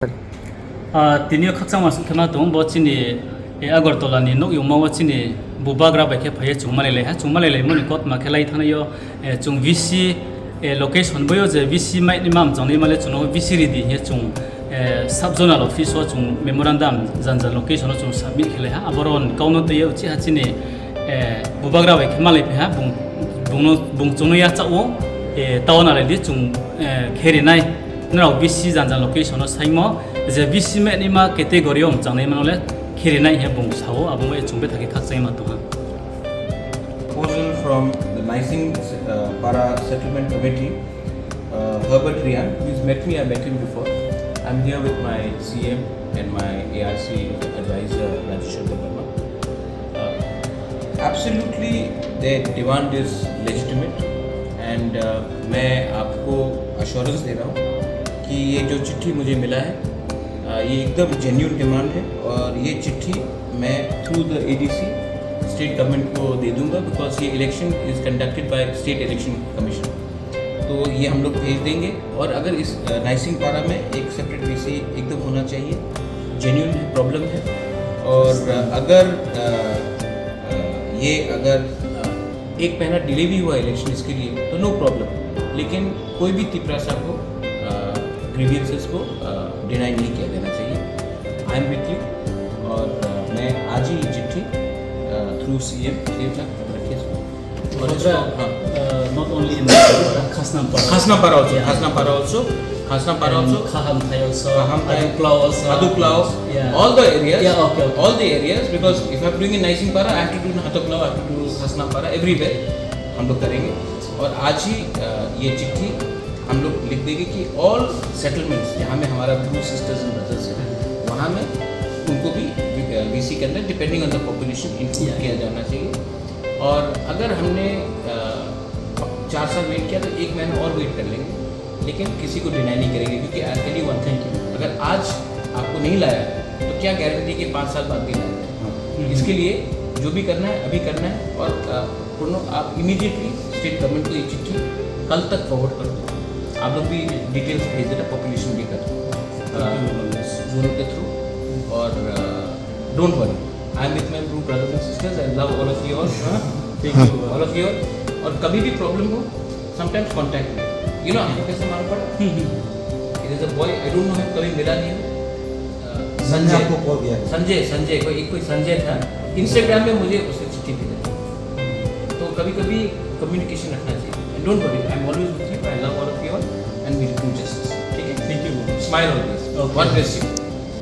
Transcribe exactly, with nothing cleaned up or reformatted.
Ah, tini o khakchangma song khe ma tongo, bo chini, eh, Agartala ni nok yungma o chini bubagra bai khe phaiye chwng malai lai ha. Chwng malai lai mani kotma khe lai thani o, eh, chwng V C, eh, location bai o je V C mai ni mam chang ni male chwng no V C ridi hiye chwng, eh, sub zonal office o chwng memorandum jan jan location o chwng submit khe lai ha. Aboro ni kau no tei o chi ha chini, eh, bubagra bai khe malai phai ha. Bung, bung no, bung chwng no ya cha o, eh, town alai di chwng, eh, khe rinai. Norok V C jan jan location o saimo je V C mai ni ma category o mwchang nai mano le khe rinai he bung sao, abo bai chwng bethak khe khakchangma tong ha. Proposal from the Naising, uh, Para Settlement Committee, uh, Herbert Rian, who has met me, I met him before. I'm here with my C M and my A R C advisor, Rajesh Chandra Verma. Uh, absolutely, the demand is legitimate and, uh, मैं आपको अश्योरेंस दे रहा हूँ कि ये जो चिट्ठी मुझे मिला है, अ, ये एकदम जेन्युइन डिमांड है और ये चिट्ठी मैं through the ADC state government को दे दूंगा, बिकॉज ये election is conducted by state election commission। तो ये हम लोग भेज देंगे। और अगर इस, अ, नाइसिंग पारा में एक सेपरेट वीसी एकदम होना चाहिए, जेन्युइन प्रॉब्लम है। और, अ, अगर, अ, अ, ये अगर, अ, एक महीना डिले भी हुआ इलेक्शन इसके लिए, तो नो प्रॉब्लम। लेकिन कोई भी तिपरासा को, अ, ग्रीवियंसेस को, अ, डिनाई नहीं किया जाना चाहिए। आई एम विथ यू। और, अ, मैं आज ही चिट्ठी, अ, थ्रू सीएम, सीएम तक रखिए इसको। और इसको, हाँ। Uh, not only in Khasnampara. Khasnampara also, yeah. Khasnampara also, Khasnampara also. Khahamthai also, Khahamthai, Aduklao also. Aduklao, yeah. All the areas, yeah, okay, okay. All the areas, because if I'm doing in Naisingpara, I have to do in Hatuklao, I have to do Khasnampara, everywhere हम लोग करेंगे। और आज ही, अ, ये चिट्ठी हम लोग लिख देंगे कि ऑल सेटलमेंट्स जहाँ में हमारा ब्रू सिस्टर्स एंड ब्रदर्स हैं, वहाँ में उनको भी, अ, वीसी के अंदर, depending on the population, include किया जाना चाहिए। और अगर हमने, अ, चार साल वेट किया तो एक महीना और वेट कर लेंगे, लेकिन किसी को डिनाई नहीं करेंगे, क्योंकि I tell you one thing, अगर आज आपको नहीं लाया तो क्या गारंटी कि पाँच साल बाद भी लाया जाए। इसके लिए जो भी करना है अभी करना है। और, अ, पूर्ण आप इमीडिएटली स्टेट गवर्नमेंट को ये चिट्ठी कल तक फॉरवर्ड कर दो। आप लोग भी डिटेल्स भेज देना पॉपुलेशन लेकर, अ, जोन के थ्रू। और, uh, don't worry, I am with my bro brothers and sisters, I love all of you all. Thank you. All of you all. और कभी भी प्रॉब्लम हो, sometimes contact me. You know, हमको कैसे मालूम पड़ा? It is a boy, I don't know him, कभी मिला नहीं हूँ। अ, मैंने संजय। आपको कॉल किया था। संजय, संजय, कोई, एक कोई संजय था, इंस्टाग्राम में मुझे उसने चिट्ठी भेजा। तो कभी-कभी कम्युनिकेशन रखना चाहिए। And don't worry, I am always with you, I love all of you all, and we will do justice। ठीक है? Thank you. Smile always। Okay. God bless you।